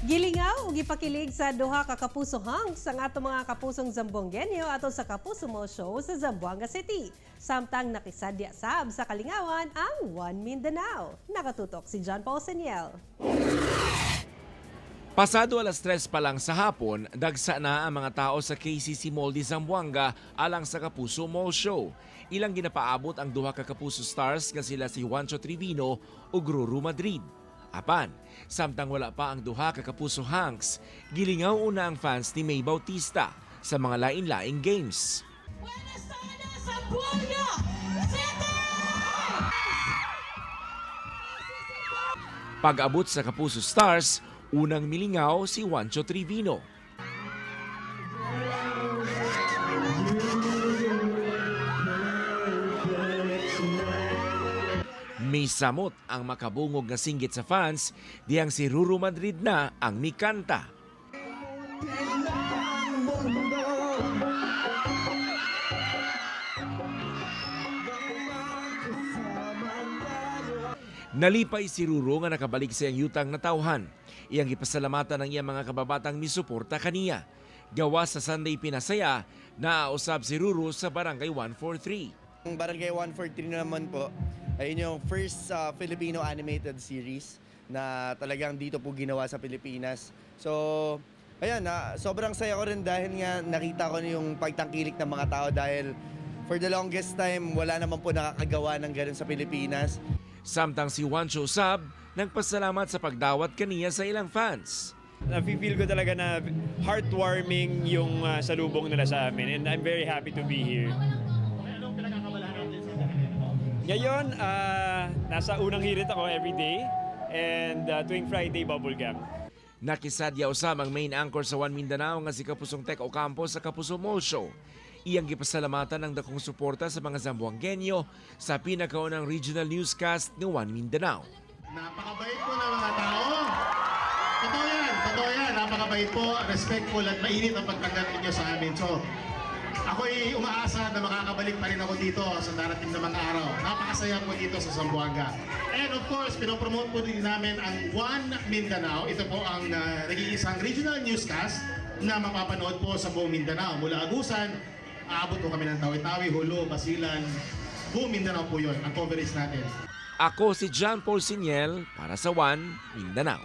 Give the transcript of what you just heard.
Gilingaw ug gipakilig sa duha ka Kapuso hunks ang atong mga kapusong Zamboangueño ato sa Kapuso Mo Show sa Zamboanga City. Samtang nakisadya sab sa kalingawan ang One Mindanao. Nakatutok si John Paul Seniel. Pasado alas 3 pa lang sa hapon, dagsa na ang mga tao sa KCC Mall di Zamboanga alang sa Kapuso Mall Show. Ilang ginapaabot ang duha ka Kapuso stars nga sila si Juancho Trivino ug Ruru Madrid. Apan, samtang wala pa ang duha ka Kapuso hunks, gilingaw una ang fans ni May Bautista sa mga lain-laing games. Buenas tardes, Zamboanga City! Pag-abot sa Kapuso Stars, unang milingaw si Juancho Trivino. Misamot ang makabungog nga singgit sa fans, diyang si Ruru Madrid na ang mikanta. Nalipay si Ruru nga nakabalik sa iyang yutang natawhan. Iyang gipasalamatan ang iyang mga kababatang misuporta kaniya. Gawa sa Sunday Pinasaya, naausab si Ruru sa Barangay 143. Ang Barangay 143 na naman po, ayun yung first Filipino animated series na talagang dito po ginawa sa Pilipinas. So, ayan, sobrang saya ko rin dahil nga nakita ko na yung pagtangkilik ng mga tao dahil for the longest time, wala naman po nakakagawa ng ganun sa Pilipinas. Samtang si Juancho Sab, nagpasalamat sa pagdawat kaniya sa ilang fans. Nafe-feel ko talaga na heartwarming yung salubong nila sa amin and I'm very happy to be here. Ngayon, nasa unang hirit ako every day and tuwing Friday, bubble gum. Nakisadya usab ang main anchor sa One Mindanao nga si Kapusong Tek Ocampo sa Kapuso Mall Show. Iyang gipasalamatan ang dakong suporta sa mga Zamboangueño sa pinakaunang regional newscast ng One Mindanao. Napakabait po ng mga tao. Totoo yan, totoo yan. Napakabait po, respectful at mainit ang pagtanggap ninyo sa amin. So, ako'y umaasa na makakabalik pa rin ako dito sa darating na mga araw. Napakasaya po dito sa Zamboanga. And of course, pinopromote po din namin ang One Mindanao. Ito po ang nag-iisang regional newscast na mapapanood po sa buong Mindanao. Mula Agusan, aabot po kami ng Tawi-Tawi, Jolo, Basilan. Buong Mindanao po yun, ang coverage natin. Ako si John Paul Siniel para sa One Mindanao.